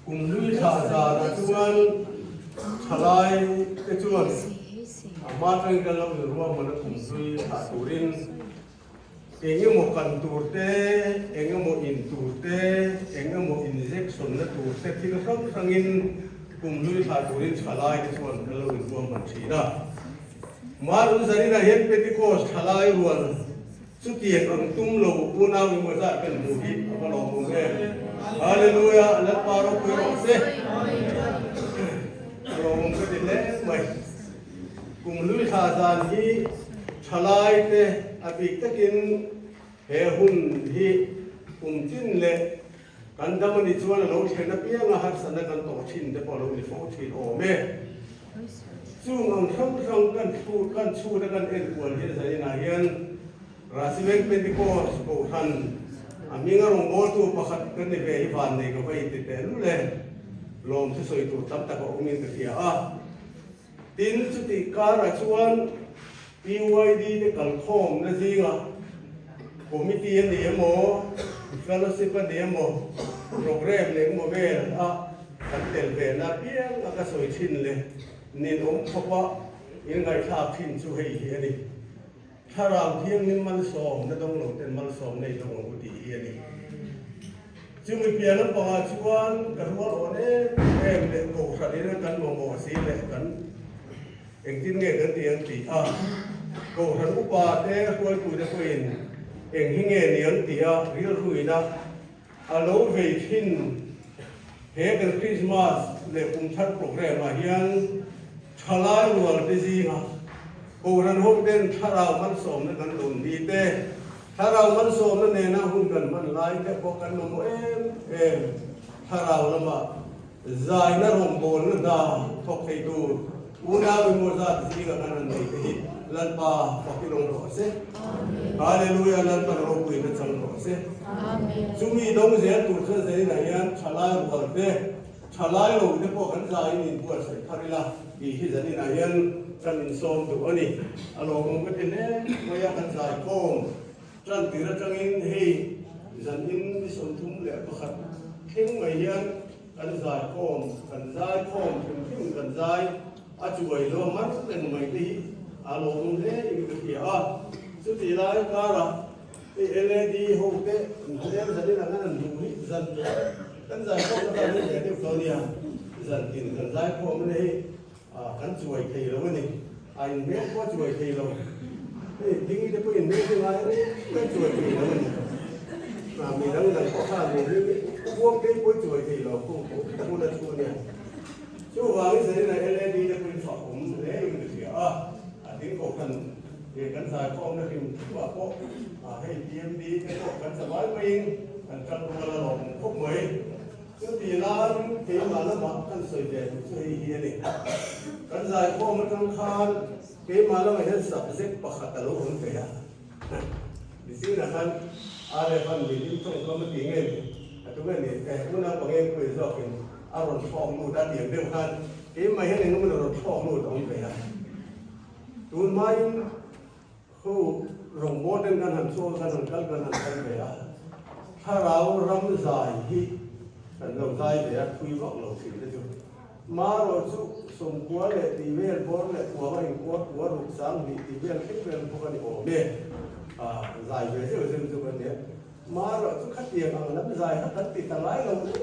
Kum hlui thlah zanah chuan thalai te chuan a hma atangin kan lo inruahman a kum hlui thlah turin eng emaw kan tur te, eng emaw in tur te, eng emaw injection na tur te thil hrang hrangin kum hlui thlah turin thalai te chuan kan lo inruahman thin a. Marun zaninah hian Pentecost thalai rual Chutiang ang tum lo unau emaw zat kan hmuh hi a va lawmawm em. Hallelujah Lalpa ropui rawh se. A lawmawm ka ti hle mai. Kum hlui thla zan hi thalai te a bik takin he hun hi kum chin leh kan dam a nih chuan a lo thlen apianga harsatna kan tawh thin te pawh a lo ni fo thin awm e. Chung ang hrang hrang kan thu kan chhut a kan enkual hian zaninah hian Rasiveng Pentecost Kohhran a hminga rawngbawltu pakhat kan ni ve hi vannei ka va inti teh lul e. Lawm thusawi tur tam tak a awmin ka hria a. Tin, chutih karah chuan PYD te kalkhawmna zingah committee a ni emaw, fellowship a ni emaw, programme leh engemaw vel a kan tel ve na piang a ka sawi thin leh ninawm khawpa in ngaihthlak thin chu hei hi a ni. Thlarau Thianghlim malsawmna dawng lo ten malsawmna i dawng ang u tih hi a ni. Chumi piah lampangah chuan ka rual awn em em leh kohhran in kan mamawh si leh kan engtin nge kan ti ang tih a, kohhran upa te hruaitute pawhin eng hi nge ni ang tih a rilruina a lo vei thin. He kan Krismas leh kum thar programme ah hian thalai rual te zinga kohhran ho ten thlarau malsawmna kan dawn ni te, Thlarau malsawmna nena hun kan hman lai te pawh kan mamawh em em. Thlarau lama zaina rawngbawlna hna thawk thei tur unau emaw zat zinga kan han nei te hi Lalpa fak i lawng rawh se. Hallelujah Lalpan ropuina chang rawh se. Chumi dawng zel tur chuan zaninah hian thalai rual te, thalai lo te pawh kan zaiin inbuatsaih thar ila tih hi zaninah hian Kan insawm duh a ni. A lawmawm ka ti hle mai a, kan zaikhawm tan tir atangin hei zanin ni 31 thleng mai hian kan zaikhawm, kan zaikhawm hrim hrim kan zai a chuai lo mar reng mai te hi a lawmawm hle in ka hria a. Chutih lai karah hei LAD ho te hmel zanin ang an han hmuh hi zan kan zaikhawm na tan hi deuh tawh a nia, zantin kan zaikhawm a ni hei. Kan chuai thei lo a ni. A inhmel pawh a chuai thei lo. Hei ding te pawh inhmel chu ngai reng kan chuai thei lo a ni. Mi dang dang pawh khan mi hi khuang te pawh i chuai thei lo kung pawh ta hun a chu a nia. Chuvangin zanin a LAD te pawh in fak awm hle in ka hria a. A ding ko khan kan zaikhawmna hrim hrimah pawh hei PMD te pawh kan zavai maiin kan tangrual a lawm khawp mai. Chuti laiin keimah lamah kan sawi ve duh chu hei hi a ni. Kan zaikhawm atang khan keimah lamah hian subject pakhat a lo awm ve a. Nisinah khan Arefan milim tawngkam a ti nge ni? A tu nge ni? Eh, unau pangeng pui zawkin a rawn thlawk lut a tih ang deuh khan keimah hian engemaw rawn thlawk lut a awm ve a. Tun hmain Khu rawngbâwl ten kan han chawl, kan han kal, kan han kal ve a, thlarau ram zai hi kan lo zai ve a, thui vak lo thin te chu. Marawh chu sawmkua leh tih vel bawr leh kuang a inkuar kua ruk sang hnih tih vel thleng vel bawk a ni awm e. Zai ve zeuh zeuh chu kan nia. Marawh chu khatiang ang lam zai kha kan ti ta ngai lo reng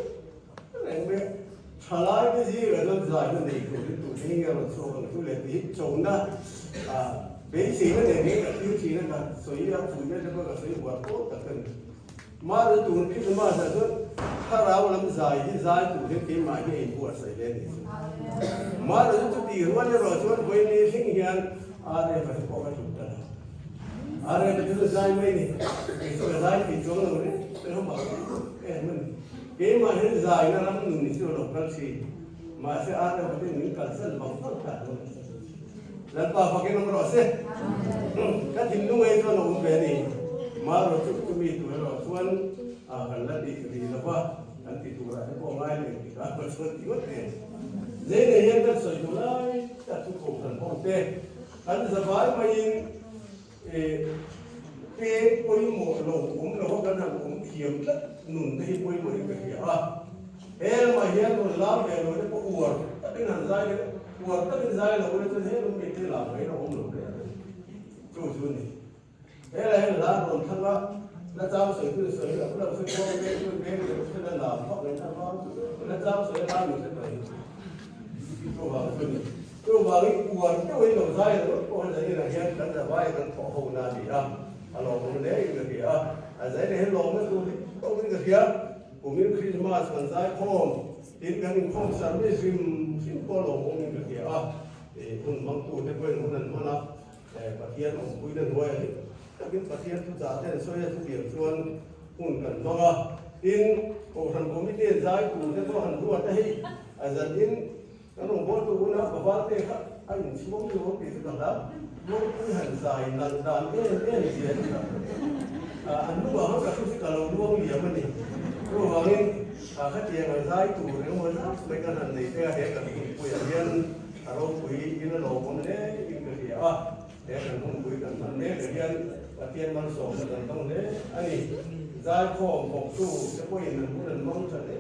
reng mai a. Thalai te zingah chuan zaina nei turin tute hi nge rawn chhuak ang chu le tih hi chona beiseina nen hian ka thlir thin a, ka sawi a, fuihna te pawh ka sawi huar fo tak a ni. Mahni tun Krismas ah chuan thlarau lam zai hi zai tur hian keimah hi a inbuatsaih hle a nih chu. Mahni chu chutih rual erawh chuan vawiin thleng hian RF a hi pawh ka tluk ta lo. RF a chu zai mai a ni, kei chu ka zai thei chuang lo reng reng a mah em a ni. Keimah hian zaina ram nun hi chu a lo kal thin, mahse Arab te min kalsan vang vang ta dawn. Lalpa fakin awm rawh se. Ka thinlung ei chuan a awm ve a ni. Marawh chu chumi tur erawh chuan kan la ti rih lo va, kan ti turah te pawh ngai leh engtik ah pawh chuan ti ngawt nen. Zeinei hian kan sawi duh lai tak chu kohhran ho te kan zavai maiin Peng pawimawh lo awm lo a kan han awm thiam tlat nun te hi pawimawh in ka hria a. He lamah hian rawn lar ve lo te pawh uar takin han zai leh uar takin zai lo ila chuan he lung mite lar mai a awm lo hle a ni. Chu chu a ni. Helai hian lar rawn thlang a, la chang sawi chu sawi lo lo se kawng veng chu veng lo se la lar vak mai ta vang la chang sawi a lar lo se mai. Chu vang chu a ni. Chu vangin uar deuhin lo zai lo pawh hi zaninah hian kan zavai kan thawh ho na a ni a, a lawmawm hle in ka hria a, a zai leh hian lawmna tur hi tawkin ka hria. Kumin Krismas kan zai khawm tin kan inkhawm service hrim hrim pawh lawmawm in ka hria a, hun hmangtu te pawhin hun an hman a, Pathian awmpuina hnuaiah hi takin Pathian thuchah te an sawi a, chutiang chuan hun kan hmang a. Tin, Kohhran Committee an zai tur te pawh han ruat a hei, a zanin kan rawngbawltu huna Pavalte kha a inchhuang ni awm tih chu ka hlau. Ropui han zai nalh dan em em zia hi ka an hnungah khan ka thu chu ka lo luang liam a ni. Chuvangin khatiang a zai tur engemaw zat mai kan han nei te a, he kan hunpuiah hian a ropui in a lawmawm hle in ka hria a, he kan hunpui kan hman mek ah hian Pathian malsawmna kan dawng hle a ni. Zaikhawm bawktu te pawhin an hun an hmang tha hle.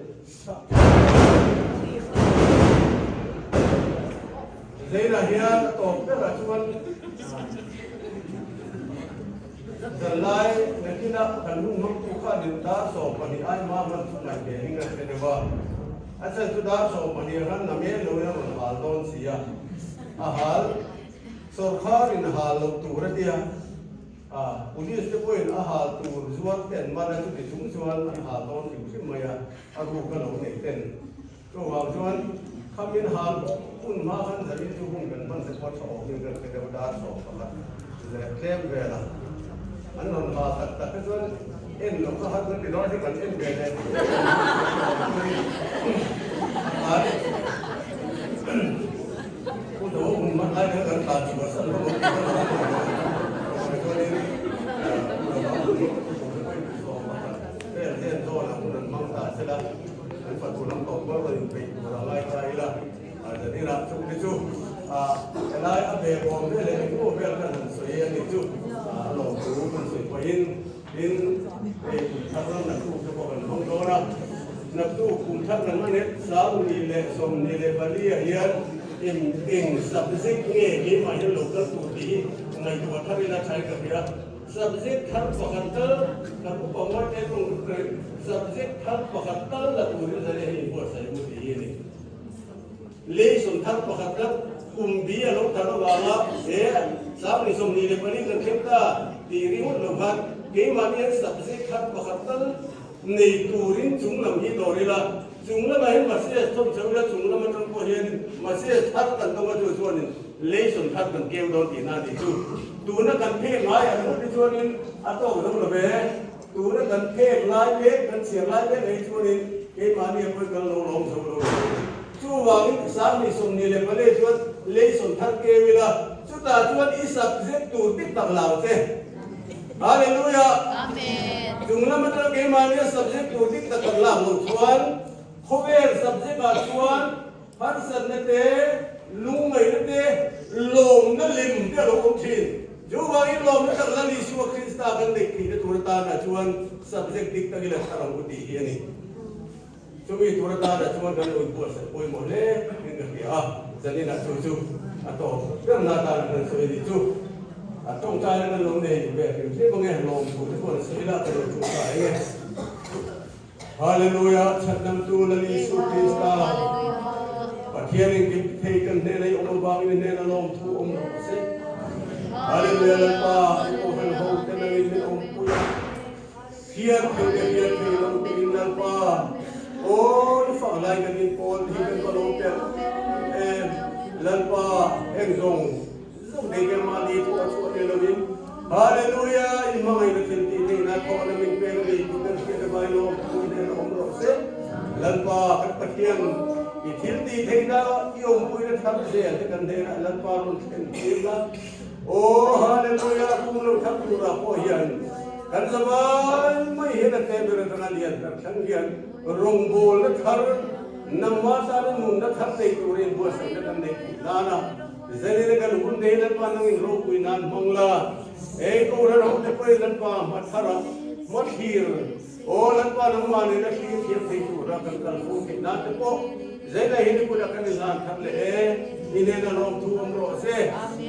Zeina hian a tawp berah chuan zanlai nakinah kan hun hmangtu khan in dar 12 ai hma hman chu ngaih ve hing a hre deuh a. A chhan chu dar 12 ah khan namen loin a rawn hal dawn si a, a hal sawrkhar in hal loh tur a tia. A, police te pawhin a hal tur zuar ten man a chuti chung chuan an hal dawn hrim hrim mai a, a ruk a lo nei ten. Chuvang chuan khamin hal hun hma khan zanin chu hun kan hman te pawh tha awmin kan hre deuh dar 11 leh tlem vel a, an rawn hal tak tak te chuan en loh kha har kan ti dawn hi kan en ve leh a Pu Do hun hman lai khan kan tlan chhuah san hlawm ang tih ka lo hmu a, chuanin Pu Do a hun pawhin 11 vel hian dawn ah hun an hmang ta se la, an fatu lam tawp ber rawn inpeih tur a ngai ta ila, zanin ah chung te chu helai a ve awm vel leh engemaw vel khan han sawi a nih chu a lawmthu kan sawi pahin tin hei kum thar ram naktuk te pawh kan hmang dawn a, naktuk kum thar kan hman hian 24 ah hian eng eng subject nge keimah hian lo kal tur tih hi ngaihtuah thar ila tha in ka hria. Subject thar pakhat tal kan upa ngawi te tawng lut reng subject thar pakhat tal la turin zan hi inbuatsaih mu tih hi a ni. Lesson thar pakhat tal kum bi a lo thar avanga he 24 kan thleng ta tih ringawt lo khan keimahni hian subject thar pakhat tal nei turin chung lam hi dawr ila, chung lamah hian message thawm chho ila chung lam atang pawh hian message thar kan dawng a chu chuanin lesson thar kan keu dawn tihna a nih chu. Tuna kan phek ngai ang ngawt hi chuanin a tawk zo lo ve. Tuna kan phek lai mek, kan chhiar lai mek ei chuanin keimahni a pawi kan lo lawm zo lo ve. Chuvangin 24 chuan lesson thar keu ila, chutah chuan i subject tur dik tak lo che. Hallelujah! Amen! Chung lam atang keimahni a subject tur dik tak kan lak loh chuan khawvel subject ah chuan harsatna te, lungngaihna te, lawmna lem te a lo awm thin. Chuvangin lawmna tak Lal Isua Krista kan neih theihna tur atana chuan subject dik tak ila thar ang u tih hi a ni. Chumi tur atana chuan kan lo inbuatsaih pawimawh hle in ka hria a, zaninah chu chu a tawp berna atana kan sawi a nih chu. A tawngtaina kan lo nei ve hrim hrim ange, lawmthu te pawh an sawi la ka lo tawngtai ange. Hallelujah, Chhandamtu Lal Isu Krista, Pathian engkim ti thei kan hnena i awm avangin i hnena lawmthu awm rawh se. Hallelujah, Lalpa, i kohhran ho te nangin min awmpui a. Hian thei te hian thei lo tiin Lalpa aw i fak lai kan in pawl hi kan va lo telh em Lalpa heng zawng zawng nei ke mahni thawh a chhuah leh lovin Hallelujah i hmangaihna thil tih theihna thawhna min pek a ni tih kan hriat a vai lawm thu hnen a awm rawh se Lalpa kan Pathian i thil tih theihna i awmpuina thar zel te kan hnenah Lalpa rawn thlen tir la Aw Hallelujah kum lo thar turah pawh hian kan zavai mai hian a tlem ber atanga lian ber thleng hian rawngbawlna thar nangmah tana nunna thar nei turin buatsaihna kan neih theih nana Zalila kan hun nei Lalpa nangin ropui nan hmang la, ei Kohhran hote pawhin Lalpa hma thara hma thlir. Aw Lalpa nangmah nena thlir thiam thei tura kan kal fo theih nan te pawh Zeina hi ni kutah kan inhlan thar leh e, i hnena lawmthu awm rawh se.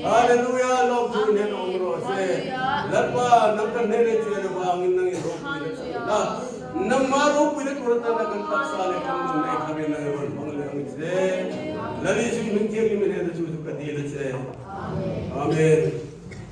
Hallelujah, lawmthu i hnena awm rawh se. Lalpa, nang kan hnena i chian avangin nang in ropuina chhan la. Nangmah ropuina tur atana kan taksa leh kan nunna i tharin nang i rawn hmang leh ang che. Lal Isu i hming thianghlim i hnena chu chu ka dil a che. Amen.